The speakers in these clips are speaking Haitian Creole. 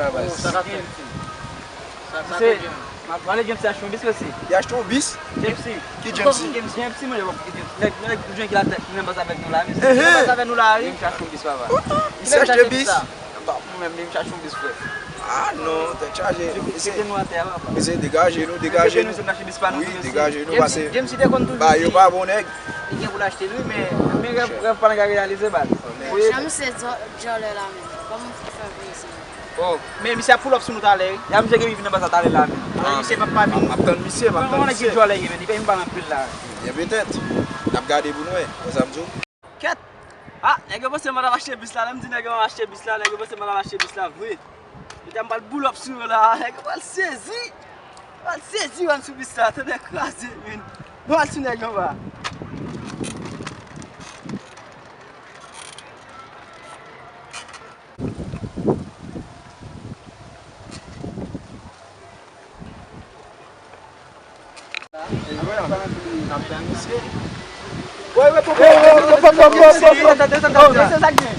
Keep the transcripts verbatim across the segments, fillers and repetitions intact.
Sa ka fèt. Sa, sa Misye, ka fèt. M ap pale James achte yon bis osi. Li achte yon bis? James. Ki James? James, James, mwen, nèg, nèg, nèg, nèg ki la tèt nan baz avèk nou la, mesye. Ehe. Nan baz avèk nou la, wi. James achte yon bis, papa. Misye achte bis? Mwen menm, James achte yon bis, frè. Ah non, tèt chaje. Mesye, mesye, degaje nou, degaje nou. Mesye, nou se n achte bis pa nou tou, mesye. Wi, degaje nou, pase. James, James, li te konn toujou di ba yo pa bon nèg. Li gen pou l achte l, wi, men, men rèv, rèv pa nan ka reyalize, baz. Jan misye djòlè la menm. Kòman pou fè vre sa? Oh, men misye ap pull up sou nou talè, wi. Ya misye gen vin nan baz la talè la, men. Ah, misye p ap pa vin. M ap tann misye, m ap tann misye. Mwen, mwen, ki djòlè gen, men li pa vin ba m anpil la. Ebyen, petèt. N ap gade pou n wè. Wè sa m di w? Kèt! Ah, nèg yo panse m ap achte bis la. Lè m di nèg yo m ap achte bis la, nèg yo panse m ap achte bis la vre. Petèt m pral pull up sou yo la. Nèg yo pral sezi. Pral sezi, wè m sou bis la. Tande kraze, men. Bon, al sou nèg yo anba.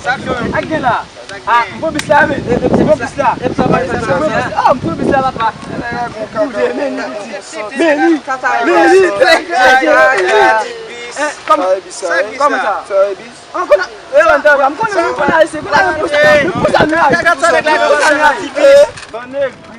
Sa k gen la? Ah, m pran bis la, men. M pran bis la. Ah, m pran bis la, papa. Men li, men li, men li. Kòman sa? Kòman sa? An, konnen, e, an, ta, m konnen, m konnen ayisyen, konnen, m konnen, m konnen ayisyen, konnen, m konnen ayisyen. Bon, nèg.